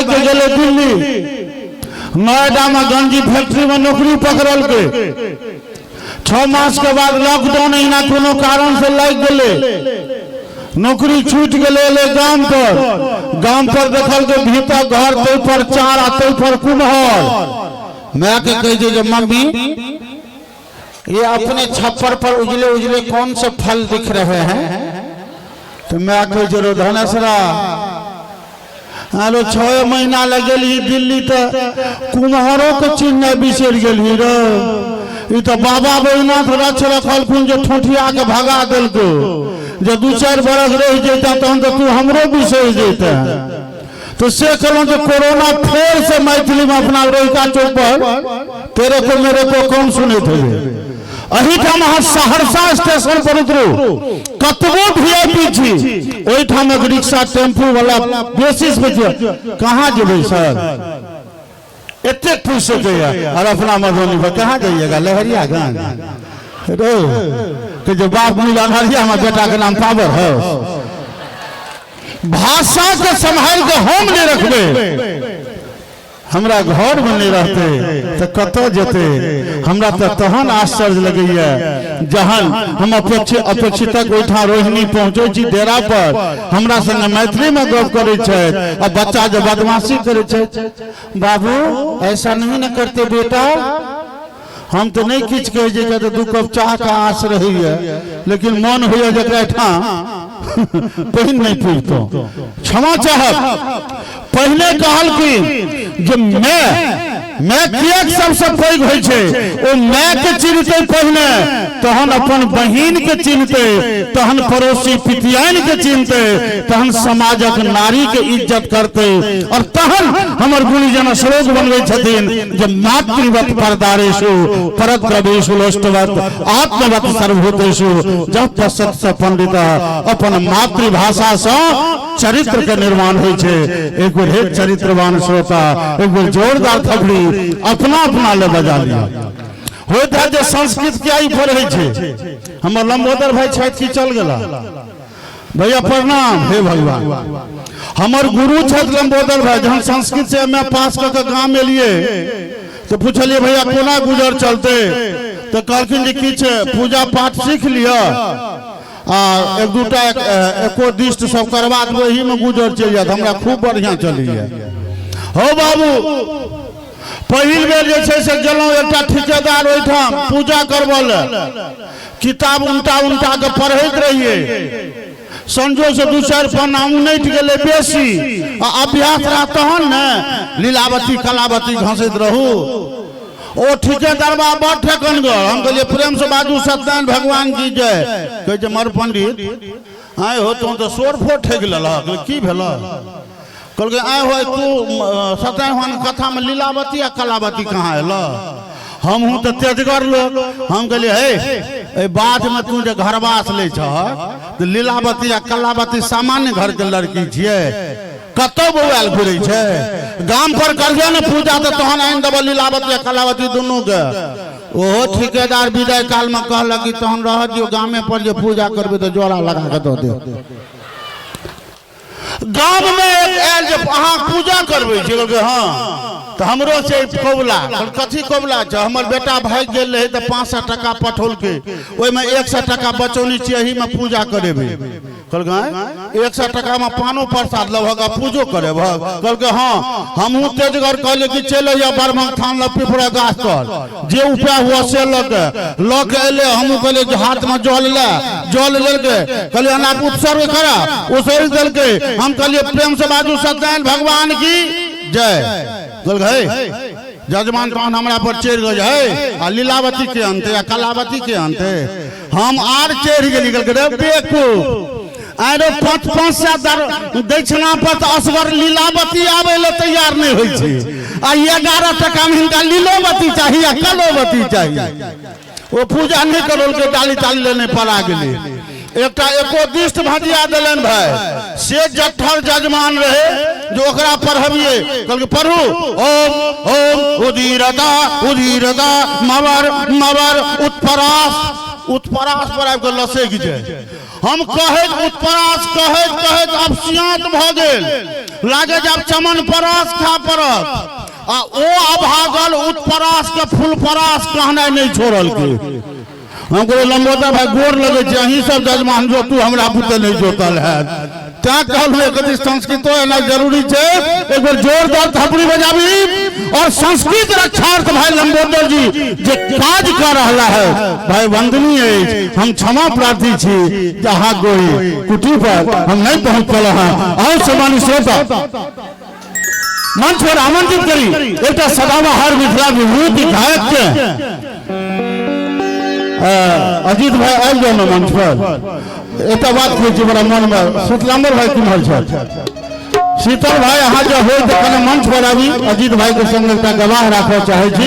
के गेलै दिल्ली, नोएडा में गंजी फैक्ट्री में नौकरी पकड़लकै। 6 मास के बाद लॉकडाउन अहिना कोनो कारण से लागि गेलै, नौकरी छूटि गेलै। एलै गाम पर, गाम पर देखलकै भीतर घर, ताहि पर चार आ ताहि पर कुम्हर। माय के कहै छै जे मम्मी, ये अपने छप्पर पर उजले उजले कौन से फल दिख रहे हैं? तो माय कहै छै, रो धनेसरा, आरो 6 महीना लग गेलही दिल्ली तऽ कुम्हरो के चिन्ह बिसरि गेलही रे। ई तऽ बाबा बैजनाथ रक्ष रखलखुन जे ठोठिया के भगा देलको, जे 2-4 बरस रहि जैता तहन तऽ तू हमरो बिसरि जैता। तो से कहलहुँ जे कोरोना फेर से मैथिली में अपना रोहिका चौक पर तेरे को मेरे को कौन सुनैत हेबै। एहिठाम अहाँ सहरसा स्टेशन पर उतरू, कतबो वीआईपी छी, ओहिठाम एक रिक्शा टेम्पू वाला बेसिस पे छै, कहाँ जेबै सर, एतेक पूछि सकैया। और अपना मधुबनी पर कहाँ जाइएगा, लहरियागंज रे, कि जे बाप मिल अनहरिया में बेटा के नाम पावर है। भाषा के सम्हाल के हम नहीं रखबे, हमरा घर में नहीं रहते तो कतऽ जेते। हमरा तो तहन आश्चर्य लगैया जहन हम अपेक्षितक ओहिठाम रोहिणी पहुँचै छी डेरा पर, हमरा संगे मैथिली में गप करै छथि आ बच्चा जे बदमाशी करै छथि, बाबू ऐसा नहीं न करते बेटा। हम तो नहीं किछु कहै छी, किया तऽ 2 कप चाह के आस रहैया, लेकिन मन होइया जकरा एहिठाम पानि नहीं पीबतहुँ। क्षमा चाहब, पहिने कहलखिन जे मैं किएक सबसे पैघ होइ छै, ओ my के चिन्हतै पहिने, तहन अपन बहिन के चिन्हतै, तहन पड़ोसी पितियाइन के चिन्हतै, तहन समाजक नारी के इज्जत करतै, और तहन हमर गुरुजन श्लोक बनबै छथिन जे मातृवत परदारेषु परद्रवेषु लोष्टवत आत्मवत सर्वभूतेषु जब पश्यत स पंडित। अपन मातृभाषा सँ चरित्र के निर्माण होइ छै। एक बेर हे चरित्रवान श्रोता, एक बेर जोरदार थपड़ी अपना अपना ले बजा लिया। होइत है जे संस्कृत किया ई पढ़ै छै। हमर लंबोदर भाई छथि कि चल गेला? भैया प्रणाम। हे भगवान, हमर गुरु छथि लंबोदर भाई। जहन संस्कृत से एम ए पास कऽ के गाम एलियै तऽ पुछलियै भैया कोना गुजर चलतै, तऽ कहलखिन जे किछु पूजा पाठ सीख लिअ आ एक दूटा एकोदिष्ट सब करबा देबै, एहीमे गुजर चलि जायत। हमरा खूब बढ़िआँ चलैए। हौ बाबू, पहिल बेर जे छै से गेलहुँ एकटा ठिकेदार ओहिठाम पूजा करबऽ लए, किताब उनटा उनटा के पढ़ैत रहियै, संजो से 2-4 पन्ना उनटि गेलै बेसी, आ अभ्यास रह तहन ने लीलावती कलावती घसैत रहू। ओ ठिकेदारबा बड़ ठेकनगर। हम कहलियै प्रेम से बाजू सत्यनारायण भगवान की जय। कहै छै मर पंडित आइ हो तू तऽ शोर फोर ठकि लेलक, की भेल? कहलकै आइ हो तू सत्यनारायण भगवान कथा में लीलावती आ कलावती कहाँ एल? हमहूँ तऽ तेजगर लोक, हम कहलियै हे एहि बाधमे तू जे घरवास लै छह तऽ लीलावती आ कलावती सामान्य घरके लड़की छियै, कतौ बौआयल घुरै छै? गाम पर करियौ ने पूजा तऽ तहन आनि देबऽ लीलावती आ कलावती दुनूके। ओहो ठिकेदार विदाइ कालमे कहलक कि तहन रहऽ दियौ, गामे पर जे पूजा करबै तऽ जोड़ा लगा कऽ दऽ देब। गाममे एक आयल जे अहाँ पूजा करबै छी? कहलकै हँ। तऽ हमरो छै कबुला। कथी कबुला छै? हमर बेटा भागि गेल रहै तऽ 500 टाका पठौलकै, ओहिमे 100 टाका बचौने छियै, एहीमे पूजा करेबै। कहलकै 100 टाकामे पानो प्रसाद लेबहक आ पूजो करेबहक? कहलकै हँ। हमहूँ तेजगर कहलियै कि चलि अइअ ब्रह्मक थान लग पिपरा गाछ तर, जे उपाय हुआ से लऽ के लऽ के एलै। हमहूँ कहलियै जे हाथमे जल ले, जल लेलकै। कहलियै एना उत्सर्ग करा, उसर्ग देलकै। हम कहलियै प्रेम से बाजू सत्यनारायण भगवान की जय। कहलकै हे जजमान तहन हमरा पर चढ़ि गेल, हे आ लीलावती के अनतै आ कलावती के अनतै? हम आर चढ़ि गेली। कहलकै रे बेवकूफ, आरे 5-5 सए दक्षिणा पर तऽ असगर लीलावती आबै लए तैयार नहि होइ छै, आ 11 टाकामे हिनका लीलोवती चाही आ कलोवती चाही। ओ पूजा नहि करौलकै, डाली ताली लेने पड़ा गेलै। एकटा एकोदिष्ट भजिया देलनि भाई, से जठर जजमान रहे जो ओकरा पढ़बियै। कहलकै पढ़ू, ओम ओम उदीरता उदीरता मवर मवर उत्परास। उत्परास पर आबि कऽ लसकि जाय। हम कहैत उत्परास कहैत कहैत अपसियाँत भऽ गेल, लागे जे आब चमन परास खा पड़त। आ ओ अभागल उत्परास के फुलपरास कहनाइ नहि छोड़लकै। हम कहलियै लम्बोदर भाई गोर लगै छै, अहीं सब जजमान जोतू, हमरा बुते नहि जोतल हैत। तैं कहलहुँ एक अति संस्कृतो एना जरूरी छै। एक बेर जोरदार थपड़ी बजाबी और संस्कृत रक्षार्थ भाई लम्बोदर जी जे काज कर रहला है भाई वंदनीय अछि। हम क्षमा प्रार्थी छी जे अहाँ गोई कुटी पर हम नहीं पहुंच पल हूँ। और सम्मानित श्रोता मंच पर आमंत्रित करी एकटा सदाबहार मिथिला विभूति गायक के अजीत भाई आबि जाउ ने मंच पर। एकटा बात कहै छी बड़ा मनमे, शीतलाम्बर भाई किम्हर छथि? शीतल भाई अहाँ जे हो तऽ कने मंच पर आबी, अजीत भाई के संग एकटा गवाह राखऽ चाहै छी।